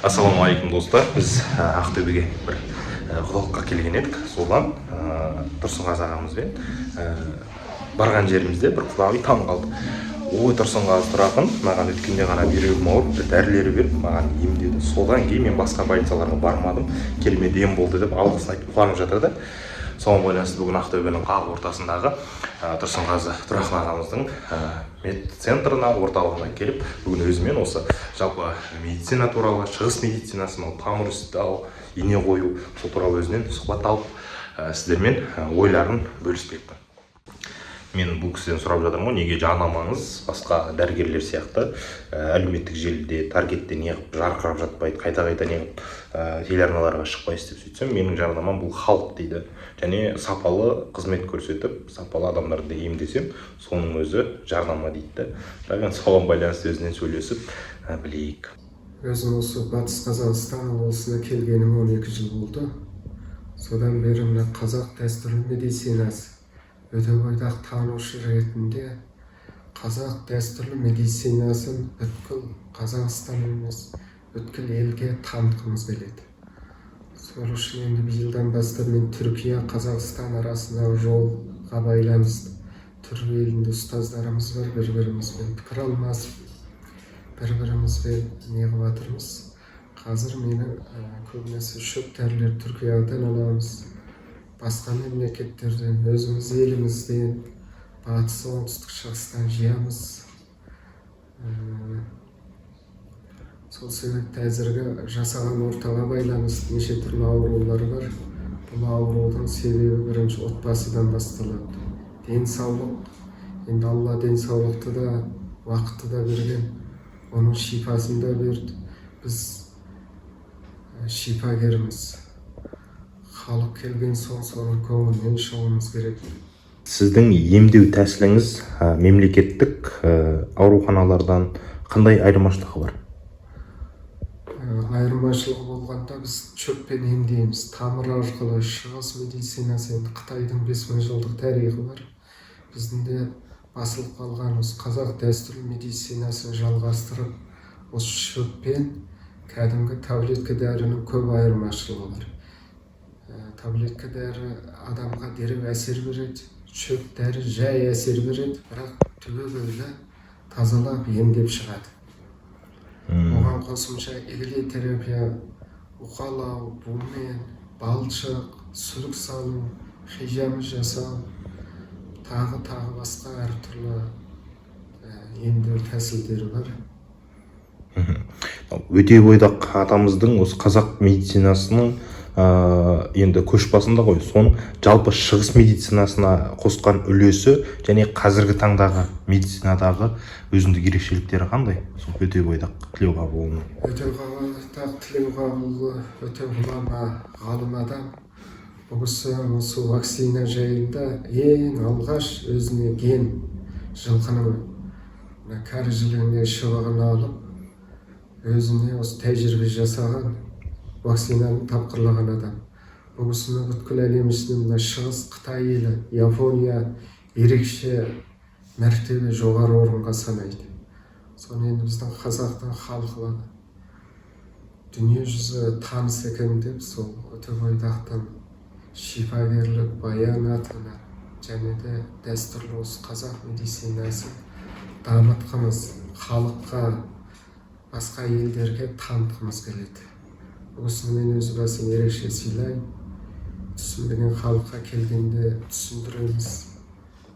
Ассалаумағалейкум, достар! Біз Ақтөбеге бір құдалыққа келген едік. Содан Тұрсынғазы ағамызбен барған жерімізде бір құдағи таң қалды: «Ой, Тұрсынғазы тұратын, маған өткенде ғана бүйрегім ауырып, бір дәрілер беріп, маған емдеді. Содан кейін мен басқа больницаларға бармадым, керемет ем болды», – деп алғысын айтып, қуанып жатыр да. Соған байланысты бүгін Ақтөбенің қақ ортасындағы Тұрсынғазы Тұрақын ағамыздың медцентрына, орталығына келіп, бүгін өзімен осы жалпы медицина туралы, шығыс медицинасы, мынау тамыр ұстау, ине қою, сол туралы өзінен сұхбат алып, сіздермен ойларын бөліспекпін. Мен бұл кісіден сұрап жатырмын ғой, неге жарнамаңыз басқа дәрігерлер сияқты әлеуметтік желіде, таргетте неғып жарқырап жатпайды, қайта қайта неғып телеарналарға шықпайсыз деп. Сөйтсем, «Менің жарнамам – бұл халық», – дейді, және сапалы қызмет көрсетіп, сапалы адамдарды емдесем, соның өзі жарнама дейді да. Бірақ енді соған байланысты өзінен сөйлесіп білейік. Өзім осы Батыс Қазақстан облысына келгеніме 12 жыл болды. Содан бері мына қазақ дәстүрлі медицинасы, Өтебойдақ танушы ретінде қазақ дәстүрлі медицинасын бүткіл Қазақстан емес, бүткіл елге танытқымыз келеді. Сол үшін енді биылдан бастап мен Түркия, Қазақстан арасындағы жолға байланысты түрік елінде ұстаздарымыз бар, бір бірімізбен пікір алмасып, бір бірімізбен не қылып жатырмыз. Қазір мені көбінесе шөп дәрілер Түркиядан аламыз, басқа мемлекеттерден, өзіміз елімізден, батыс, оңтүстік, шығыстан жиямыз. Сол себепті әзіргі жасаған ортаға байланысты неше түрлі аурулар бар. Бұл аурудың себебі бірінші отбасыдан басталады. Денсаулық енді, Алла денсаулықты да, уақытты да берген, оның шипасын да берді. Біз шипагерміз. Халық келген соң соның көңілінен шығуымыз керек. Сіздің емдеу тәсіліңіз мемлекеттік ауруханалардан қандай айырмашылығы бар? Айырмашылығы болғанда, біз шөппен емдейміз, тамыр арқылы. Шығыс медицинасы енді, Қытайдың 5000 жылдық тарихы бар. Біздің де басылып қалған осы қазақ дәстүрлі медицинасын жалғастырып, осы шөппен кәдімгі таблетка дәрінің көп айырмашылығы бар. Таблетка дәрі адамға дереу әсер береді, шөп дәрі жай әсер береді, бірақ түбегейлі тазалап, емдеп шығады. Оған қосымша иглотерапия, уқалау, бумен, балшық, сүлік салу, хижама жасау, тағы тағы басқа әртүрлі емдеу тәсілдері бар. Өтебойдақ атамыздың осы қазақ медицинасының енді көш басында ғой, соның жалпы шығыс медицинасына қосқан үлесі және қазіргі таңдағы медицинадағы өзіндік ерекшеліктері қандай сол Өтебойдақ Тілеуқабылұлының? Өтеғұл Тілеуқабылұлы өте ғұлама, ғалым адам. Бұл кісі осы вакцина жайында ең алғаш өзіне ген жылқының мына кәрі жілігіне шыбығын алып, өзіне осы тәжірибе жасаған, вакцинаны тапқырлаған адам. Бұл кісіні бүткіл әлем ішінде мына шығыс, Қытай елі, Япония ерекше мәртебе, жоғары орынға санайды. Соны енді біздің қазақтың халқы дүние жүзі таныс екен деп, сол Өтебойдақтың шипагерлік баянатыны және де дәстүрлі осы қазақ медицинасын дамытқымыз, халыққа, басқа елдерге танытқымыз келеді. Бұл кісіні мен өз басым ерекше сыйлаймын. Түсінбеген халыққа келгенде түсіндіреміз.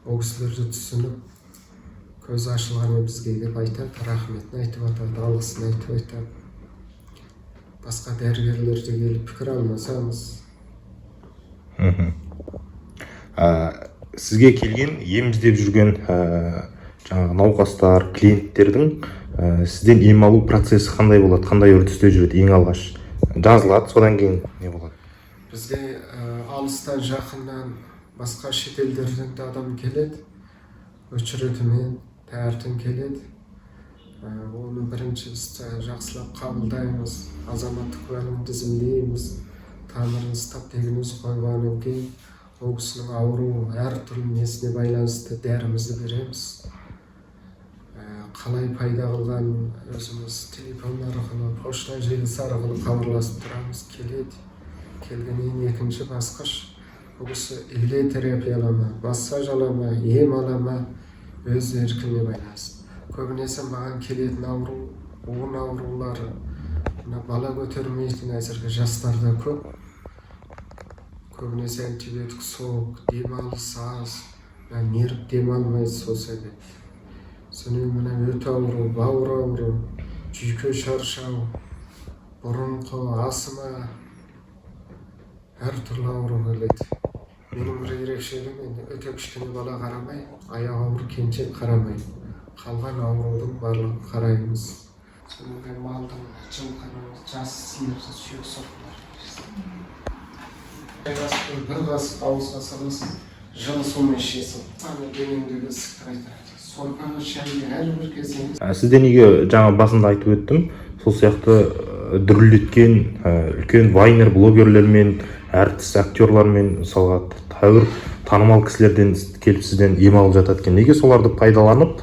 Ол кісілер де түсініп, көзі ашылғаннан бізге келіп айтады, рахметін айтып жатады, алғысын айтып айтады. Басқа дәрігерлер де келіп пікір алмасамыз. Сізге келген, ем іздеп жүрген жаңағы науқастар, клиенттердің сізден ем алу процесі қандай болады, қандай үрдісте жүреді? Ең алғаш жазылады, содан кейін не болады? Бізге алыстан, жақыннан, басқа шетелдерден де адам келеді, очередімен таңертең келеді. Оны бірінші біз жақсылап қабылдаймыз, азаматтық куәлігін тізімдейміз, тамырын ұстап, диагноз қойғаннан кейін ол кісінің ауруы әртүрлі несіне байланысты дәрімізді береміз. Қалай пайда қылған, өзіміз телефон арқылы, пошта желісі арқылы хабарласып тұрамыз. Келеді. Келгеннен кейін екінші басқыш: бұл кісі иглотерапия ала ма, массаж ала ма, ем ала ма, өз еркіне байланысты. Көбінесе маған келетін ауру буын аурулары, мына бала көтермейтін әзіргі жастарда көп. Көбінесе антибиотик сок, демалыс аз, мына нерв демалмайды, сол себепті. Содан мына өт ауру, бауыр ауру, жүйке шаршау, бронхо, астма, әртүрлі ауру келеді. Менің бір ерекшелігім, енді өте кішкене бала қарамай, аяғы ауыр келіншек қарамай, қалған аурудың барлығын қараймыз. Содан кейін малдың, жылқының, жас сиырдың сүйек сорпалары. Бір қасық ауызға саласың, жылы сумен ішесің, ана денеңдегі ісікті қайтарады. Сорпаға, шайға әрбір кезеңі. Сізде неге, жаңа басында айтып өттім, сол сияқты дүрілдеткен үлкен вайнер блогерлермен, әртіс актерлармен, мысалға, тәуір танымал кісілерден келіп, сізден ем алып жатады екен. Неге соларды пайдаланып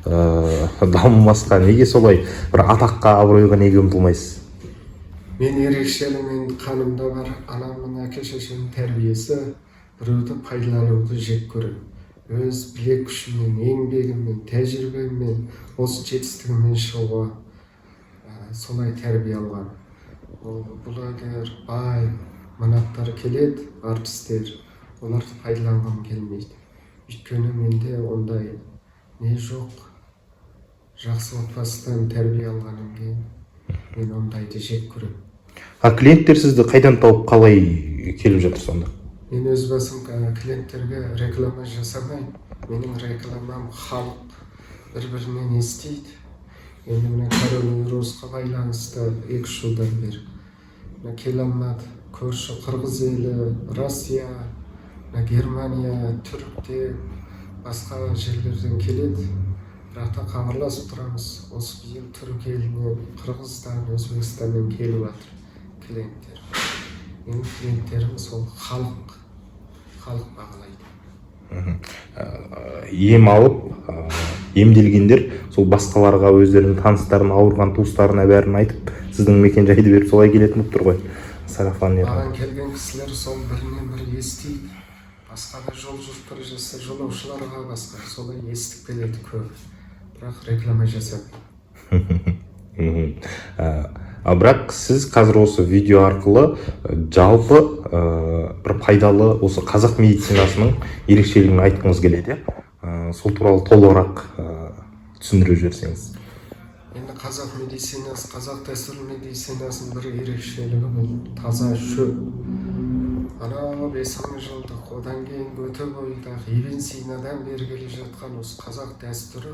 дамымасқа? Неге солай бір атаққа, абыройға неге ұмтылмайсыз? Мен ерекшелігім, енді қанымда бар, анамның, әке шешемнің тәрбиесі, біреуді пайдалануды жек көремін. Өз білек күшіммен, еңбегіммен, тәжірибеммен осы жетістігіммен шығуға солай тәрбие алған. Ол блогер, бай манаптар келеді, әртістер, оларды пайдаланғым келмейді, өйткені менде ондай не жоқ. Жақсы отбасыдан тәрбие алғаннан кейін мен ондайды жек көремін. А клиенттер сізді қайдан тауып, қалай келіп жатыр сонда? Мен өз басым клиенттерге реклама жасамаймын. Менің рекламам халық бір бірінен естиді. Енді мына коронавирусқа байланысты 2-3 жылдан бері мына келе алмады. Көрші қырғыз елі, Россия, мына Германия, түріктер, басқа жерлерден келеді. Бірақ та хабарласып тұрамыз. Осы биыл түрік елінен, Қырғызстан, Өзбекстаннан келіп жатыр клиенттер. Менің клиенттерім сол халық, халық бағалайды. Ем алып, емделгендер сол басқаларға, өздерінің таныстарына, ауырған туыстарына бәрін айтып, сіздің мекен жайды беріп, солай келетін болып тұр ғой, сарафан. Маған келген кісілер сол бірінен бірі естиді. Басқа да жол жүріп бара жатса, жолаушыларға, басқа солай естіп келеді көп, бірақ реклама жасамаймын. А бірақ сіз қазір осы видео арқылы жалпы бір пайдалы осы қазақ медицинасының ерекшелігін айтқыңыз келеді, иә? Сол туралы толығырақ түсіндіріп жіберсеңіз. Енді қазақ медицинасы, қазақ дәстүрлі медицинасының бір ерекшелігі бұл таза шөп. Анау 5000 жылдық, одан кейін өте бойдағы Ибн Синадан бері келе жатқан осы қазақ дәстүрі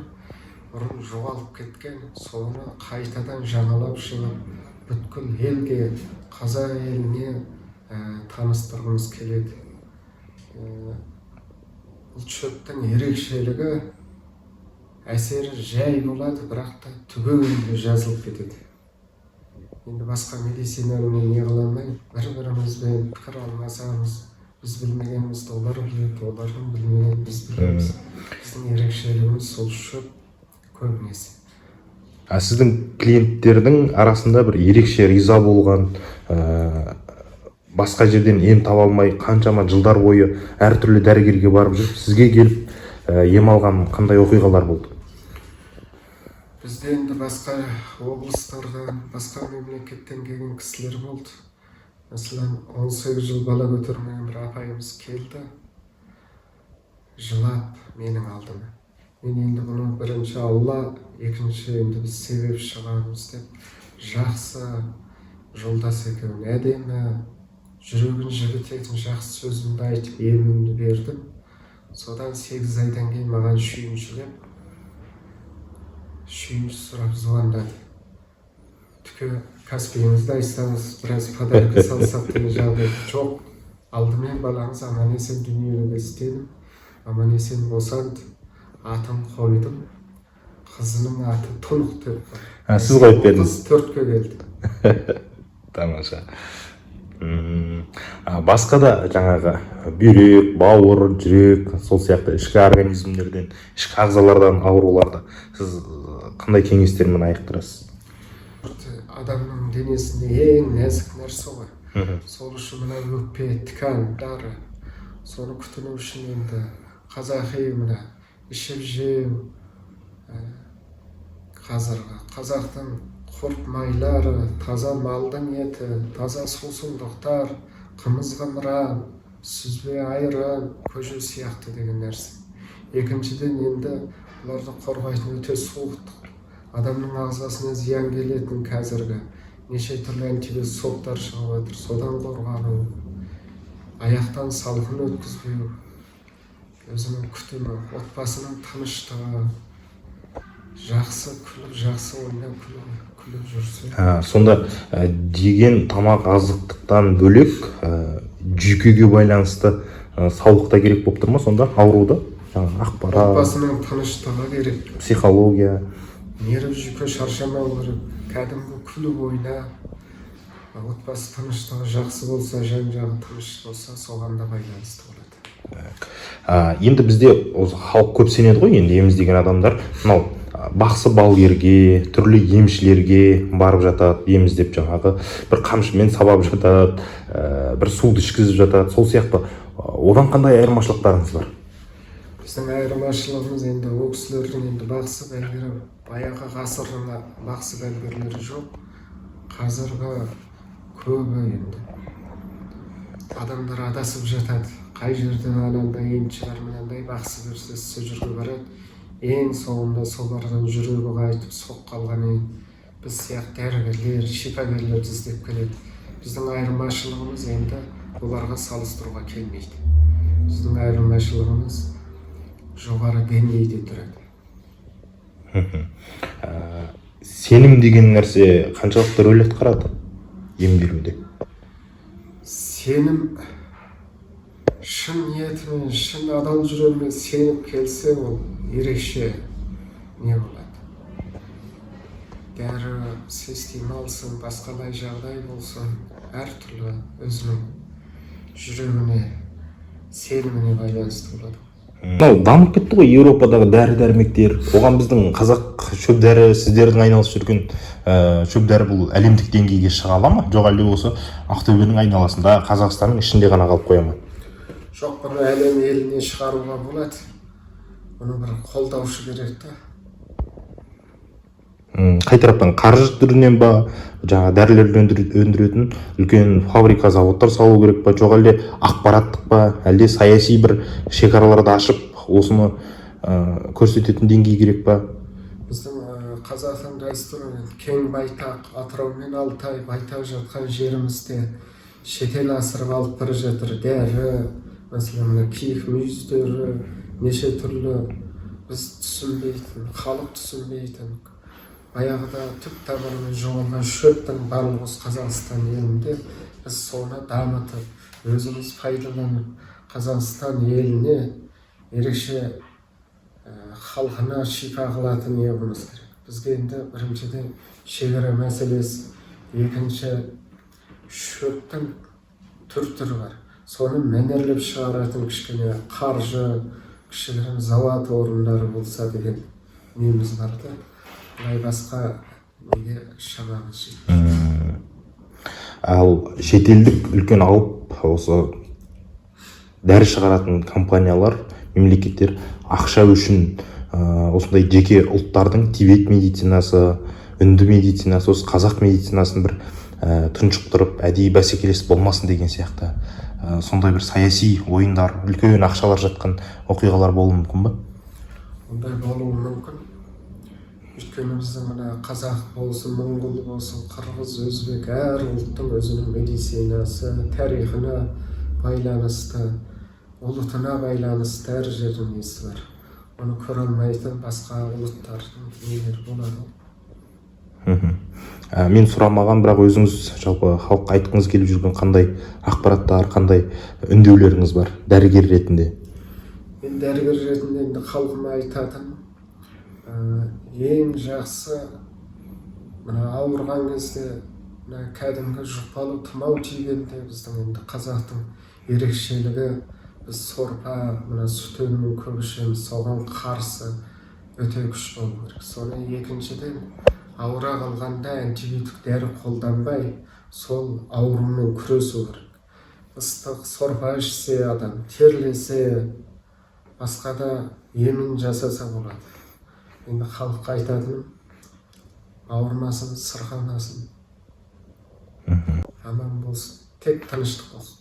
бұрын жоғалып кеткен, соны қайтадан жаңалап шығып, бүткіл елге, қазақ еліне таныстырғымыз келеді. Бұл шөптің ерекшелігі, әсері жай болады, бірақ та түбегейлі жазылып кетеді. Енді басқа медицинаны мен не қыла алмаймын. бір бірімізбен пікір алмасамыз. Біз білмегенімізді олар біледі, олардың білмегенін біз білеміз. Біздің ерекшелігіміз сол шөп көбінесе. А сіздің клиенттердің арасында бір ерекше риза болған, басқа жерден ем таба алмай, қаншама жылдар бойы әртүрлі дәрігерге барып жүріп, сізге келіп ем алған қандай оқиғалар болды? Бізде енді басқа облыстардан, басқа мемлекеттен келген кісілер болды. Мәселен, 18 жыл бала көтермеген бір апайымыз келді жылап менің алдыма. Мен енді бұны бірінші Алла, екінші енді біз себеп шығамыз деп, жақсы жолдас екеуін, әдемі, жүрегін жібітетін жақсы сөзімді айтып, емімді бердім. Содан 8 айдан кейін маған шүйіншілеп, шүйінші сұрап звондады. Түке, Каспиіңізді айтсаңыз, біраз подарка салсақ деген жағдай. Жоқ, алдымен балаңыз аман есен дүниеге келсін дедім. Аман есен босанды, атын қойдым, қызының аты Тұнық деп қойдым. А, сіз қойып бердіңіз? Қыз 4-ке келді. Тамаша. Басқа да жаңағы бүйрек, бауыр, жүрек, сол сияқты ішкі организмдерден, ішкі ағзалардан ауруларды сіз қандай кеңестермен айықтырасыз? Адамның денесінде ең нәзік нәрсе ғой. Сол үшін мына өкпе ткандары, соны күтіну үшін енді қазақи мына ішіп жеу, қазіргі қазақтың құрт майлары, таза малдың еті, таза сусындықтар, қымыз, қымыран, сүзбе айран, көже сияқты деген нәрсе. Екіншіден, енді бұларды қорғайтын өте суықтық, адамның ағзасына зиян келетін қазіргі неше түрлі антибиотик соктар шығып жатыр, содан қорғану, аяқтан салқын өткізбеу, өзінің күтімі, отбасының тыныштығы, жақсы күліп, жақсы ойнап, күліп жүрсе. Сонда деген тамақ азықтықтан бөлек, жүйкеге байланысты саулық та керек болып тұр ма сонда ауруды, жаңағы ақпарат? Отбасының тыныштығы керек. Психология. Нерв, жүйке шаршамау керек, кәдімгі күліп ойнап, отбасы тыныштығы жақсы болса, жан жағы тыныш болса, соған да байланысты болады. Енді бізде осы халық көп сенеді ғой енді, ем іздеген адамдар мынау бақсы балгерге, түрлі емшілерге барып жатады ем іздеп, жаңағы бір қамшымен сабап жатады, бір суды ішкізіп жатады, сол сияқты. Одан қандай айырмашылықтарыңыз бар? Біздің айырмашылығымыз енді ол кісілердің енді бақсы балгері, баяғы ғасырдың бақсы балгерлері жоқ. Қазіргі көбі енді адамдар адасып жатады, қай жерде анандай емші бар, мынандай бақсы берсе, сол жерге барады. Ең соңында солардан жүрегі қайтып, соққы алғаннан кейін біз сияқты дәрігерлер, шипагерлерді іздеп келеді. Біздің айырмашылығымыз енді оларға салыстыруға келмейді. Біздің айырмашылығымыз жоғары деңгейде тұрады. Сенім деген нәрсе қаншалықты рөл атқарады емделуде? Сенім, шын ниетімен, шын адал жүрегімен сеніп келсе, ол ерекше не болады. Дәрі система алсын, басқалай жағдай болсын, әртүрлі өзінің жүрегіне, сеніміне байланысты болады. Мынау дамып кетті ғой Еуропадағы дәрі дәрмектер, оған біздің қазақ шөп дәрі, сіздердің айналысып жүрген шөп дәрі бұл әлемдік деңгейге шыға ала ма, жоқ әлде осы Ақтөбенің айналасында, Қазақстанның ішінде ғана қалып қоя ма? Жоқ, бұны әлем еліне шығаруға болады, бұны бір қолдаушы керек та. Қай тараптан, қаржы түрінен ба, жаңағы дәрілерді өндіретін үлкен фабрика, заводтар салу керек па, жоқ әлде ақпараттық па, әлде саяси бір шекараларды ашып, осыны көрсететін деңгей керек па? Біздің қазақтың дәстүрі кең байтақ, Атырау мен Алтай байтақ жатқан жерімізде шетел асырып алып бара жатыр дәрі, мәселен, мына киік мүйіздері, неше түрлі біз түсінбейтін, халық түсінбейтін, баяғыда түп тамырымен жоғалған шөптің барлығы осы Қазақстан елінде. Біз соны дамытып, өзіміз пайдаланып, Қазақстан еліне ерекше, халқына шипа қылатын не болуымыз керек. Бізге енді біріншіден шекара мәселесі, екінші шөптің түр түрі бар, соны мәнерлеп шығаратын кішкене қаржы, кішігірім завод орындары болса деген неміз бар да. Былай басқа неге шамамыз жетпейді. Ал шетелдік үлкен алып осы дәрі шығаратын компаниялар, мемлекеттер ақша үшін осындай жеке ұлттардың, тибет медицинасы, үнді медицинасы, осы қазақ медицинасын бір тұншықтырып, әдейі бәсекелес болмасын деген сияқты, сондай бір саяси ойындар, үлкен ақшалар жатқан оқиғалар болуы мүмкін ба? Ондай болуы мүмкін, өйткені біздің мына қазақ болсын, моңғол болсын, қырғыз, өзбек, әр ұлттың өзінің медицинасы тарихына байланысты, ұлтына байланысты әр жердің несі бар. Оны көре алмайтын басқа ұлттардың нелері болады ғой. Мен сұрамаған, бірақ өзіңіз жалпы халыққа айтқыңыз келіп жүрген қандай ақпараттар, қандай үндеулеріңіз бар дәрігер ретінде? Мен дәрігер ретінде енді халқыма айтатын, ең жақсы мына ауырған кезде Мына кәдімгі жұқпалы тұмау тигенде біздің енді қазақтың ерекшелігі, біз сорпа, мына сүт өнімін көп ішеміз, соған қарсы өте күш болу керек. Соны екіншіден, ауыра қалғанда антибиотик дәрі қолданбай, сол аурумен күресу керек. Ыстық сорпа ішсе, адам терлесе, басқа да емін жасаса болады. Енді халыққа айтатыным: ауырмасын, сырқамасын, аман болсын, тек тыныштық болсын.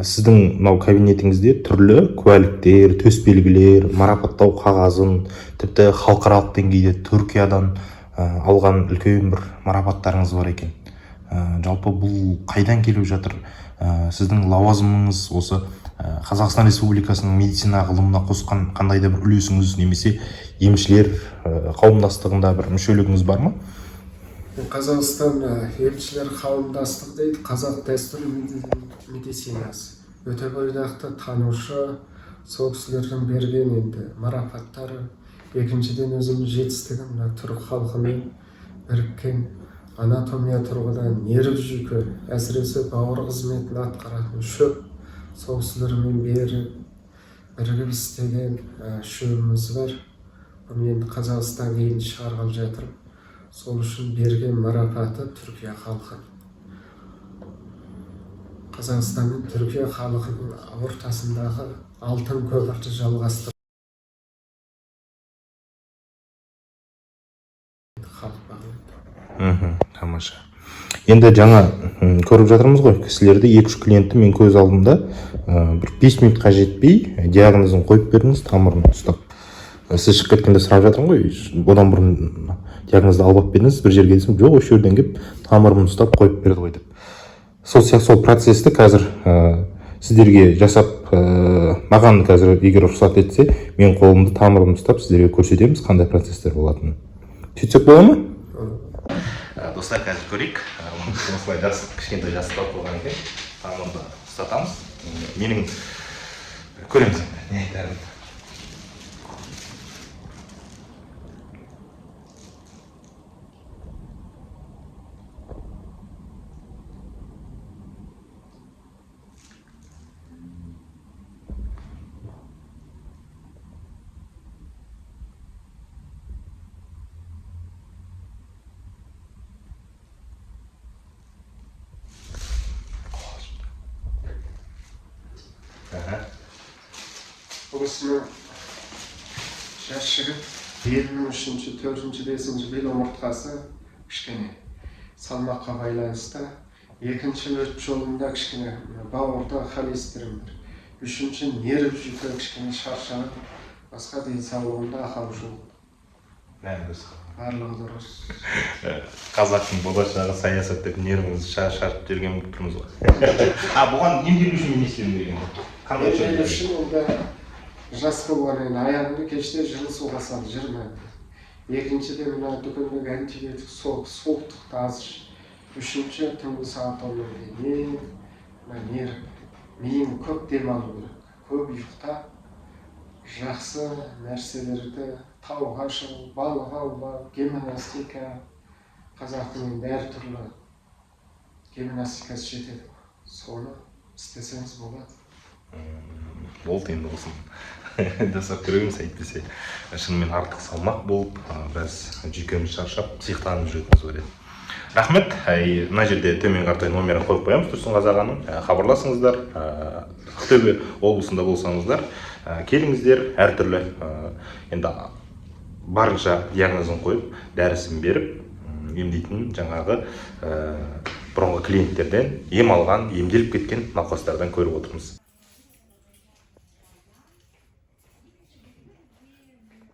Сіздің мынау кабинетіңізде түрлі куәліктер, төс белгілер, марапаттау қағазын, тіпті халықаралық деңгейде Түркиядан алған үлкен бір марапаттарыңыз бар екен. Жалпы бұл қайдан келіп жатыр? Сіздің лауазымыңыз осы Қазақстан Республикасының медицина ғылымына қосқан қандай да бір үлесіңіз немесе емшілер қауымдастығында бір мүшелігіңіз бар ма? Қазақстан емшілер қауымдастығы дейді, қазақ дәстүрлі медицинасы өте бойдақты танушы, сол кісілердің берген енді марапаттары. Екіншіден, өзімнің жетістігім мына түрік халқымен біріккен анатомия тұрғыдан нерв жүйке, әсіресе бауыр қызметін атқаратын шөп, сол кісілермен беріп бірігіп істеген шөбіміз бар. Бұны енді Қазақстан кейін шығарғалы жатырмын. Сол үшін берген марапаты Түркия халқы. Қазақстан мен Түркия халқының ортасындағы алтын көпірді жалғастырып халық бағалайды. Тамаша. Енді жаңа көріп жатырмыз ғой кісілерді, екі үш клиентті мен көз алдымда бір 5 минутқа жетпей диагнозын қойып бердіңіз, тамырын ұстап. Сіз шығып кеткенде сұрап жатырмын ғой, одан бұрын диагнозды алып алып па едіңіз бір жерге десем, жоқ, осы жерден келіп тамырын ұстап қойып берді ғой деп. Сол сияқты сол процесті қазір сіздерге жасап, маған қазір егер рұқсат етсе, мен қолымды, тамырымды ұстап сіздерге көрсетеміз қандай процесстер болатынын. Сөйтсек бола ма? Достар, қазір көрейік. Осылай жастық, кішкентай жастық алып қойған екен, тамырды ұстатамыз. Менің көреміз енді не айтарымды. Аха. Бұл кісінің жас жігіт, белінің үшінші, төртінші, бесінші бел омыртқасы кішкене салмаққа байланысты. Екінші, өт жолында кішкене мына бауырда холестерин бар. Үшінші, нерв жүйке кішкене шаршаған, басқа денсаулығында ақау жоқ. Бәрі дұрыс. Барлығы дұрыс. Қазақтың болашағы саясат деп нервімізді шаршатып жіберген болып тұрмыз ғой. А бұған емделу үшін мен не істеуім керек енді? Қандай Емделу шөп? үшін онда жас болғаннан кейін аяғыңды кеште жылы суға сал, жырма. Екіншіден, мына дүкендегі антибиотик сок, суықтықты аз іш. Үшінші, түнгі сағат 10-нан кейін ең мына нерв, миың көп демалу керек, көп ұйықта, жақсы нәрселерді, тауға шығу, балық аулау, гимнастика, қазақтың енді әртүрлі гимнастикасы жетеді, соны істесеңіз болады. Болды енді, осыны жасап көреміз, әйтпесе шынымен артық салмақ болып, біраз жүйкеміз шаршап, психтанып жүретініміз бар еді. Рахмет. Әй, мына жерде төмен қаратай номерін қойып қоямыз Тұрсынғазы ағаның. Хабарласыңыздар. Ақтөбе облысында болсаңыздар, келіңіздер, әртүрлі енді барынша диагнозын қойып, дәрісін беріп, емдейтін жаңағы бұрынғы клиенттерден ем алған, емделіп кеткен науқастардан көріп отырмыз.